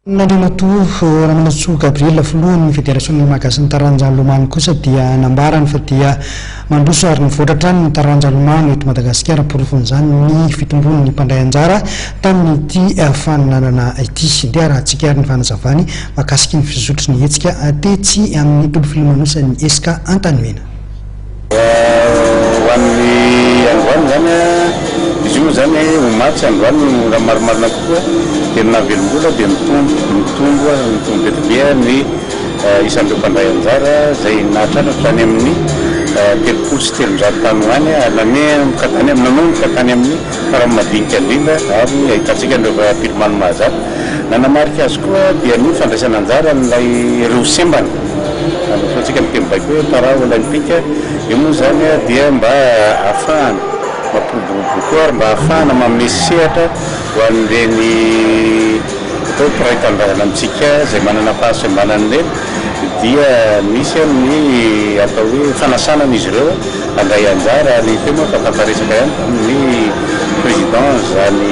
Andriamatoa Ramanantsoa Gabriel, filohan'ny federasion'ny Malagasy taranja lomano kosa dia nambarany fa dia mandroso ary mivoatra hatrany ny taranja lomano eto Madagasikara. Porofon'izany ny fitombon'ny mpandray anjara tamin'ity faninanana ity. Dia arahantsika ary ny fanazavany mahakasiky ny fizotry ny hetsika tetsy amin'ny toby filomanosan'ny ESCA Antanimena. Ho an'ny androany izany, izy io moa izany omaly sy androany no raha marimarina kokoa dia ny nahavelom-bola dia mitombo, mitombo, mitombo be dia be ny isan'ireo mpandray anjara izay nahatratra hatrany amin'ny 330 tany ho any ary nanomboka tany nanomboka tany amin'ny farany madinika indrindra ary ahitantsika an'ireo mpilomano mahazatra. Nanamarika azy koa dia ny fandraisana anjara amin'ilay ireo sembana, ataontsika miteny baiko hoe para olympique, io moa izany dia mba ahafahana mampiroborobo koa ary mba ahafahana manome sehatra ho an'ireny atao hoe mpiray tanindrazana amintsika izay manana fahasembanana ireny dia misy ny atao hoe fanasana an'izy ireo handray anjara ary teo moa fa tafaresaka ihany tamin'ny président izany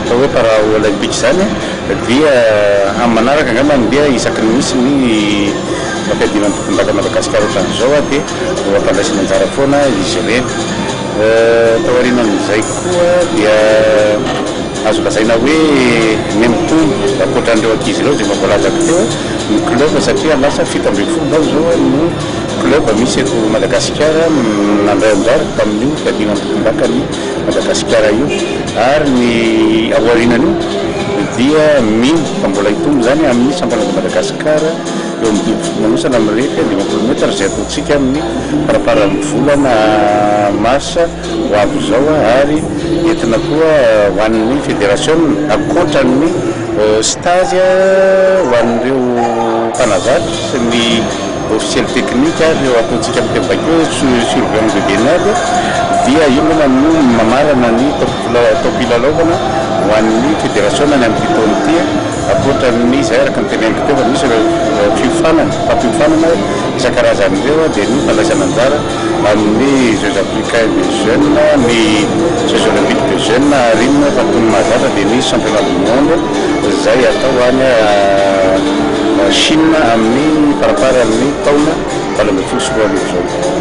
atao hoe para olympique izany dia amin'ny manaraka angambany dia isaky ny misy ny fampiadiana ny tompondaka Madagasikara ohatran'izao dia ho ampandraisana anjara foana izy ireny. Taorianan'izay koa dia azo lazaina hoe mihamitombo ankoatran'ireo ankizy ireo izay efa voalazako teo ny club satria lasa 17 izao no club misy eto Madagasikara nandray anjara tamin'io fiadiana ny tompondakan'i Madagasikara io ary ny aorianan'io dia mino fa mbola hitombo izany amin'ny championnat de Madagascar eo amin'ny dobo filomanosana mirefy 50 mètres izay ataontsika amin'ny faramparan'ny volana mars ho avy izao ary entina koa ho an'ny federasiona ankoatran'ny stage ho an'ireo mpanazatra sy ny officiel technique ary ireo ataontsika amin'ny teny baiko hoe surveillant de baignade dia io moa no mamarana ny taom-pilalaovana ho an'ny federasiona ny amin'ity taona ity. Ankoatran'ny izay araka ny teneniko teo fa misy ireo fiofanana, fampiofanana isan-karazany ireo dia ny fandraisana anjara amin'ny Jeux africains des jeunes, ny Jeux olympiques des jeunes ary iny moa efa toy ny mahazatra dia ny championnat du monde izay atao any Chine amin'ny faramparan'ny taona 2018 izao.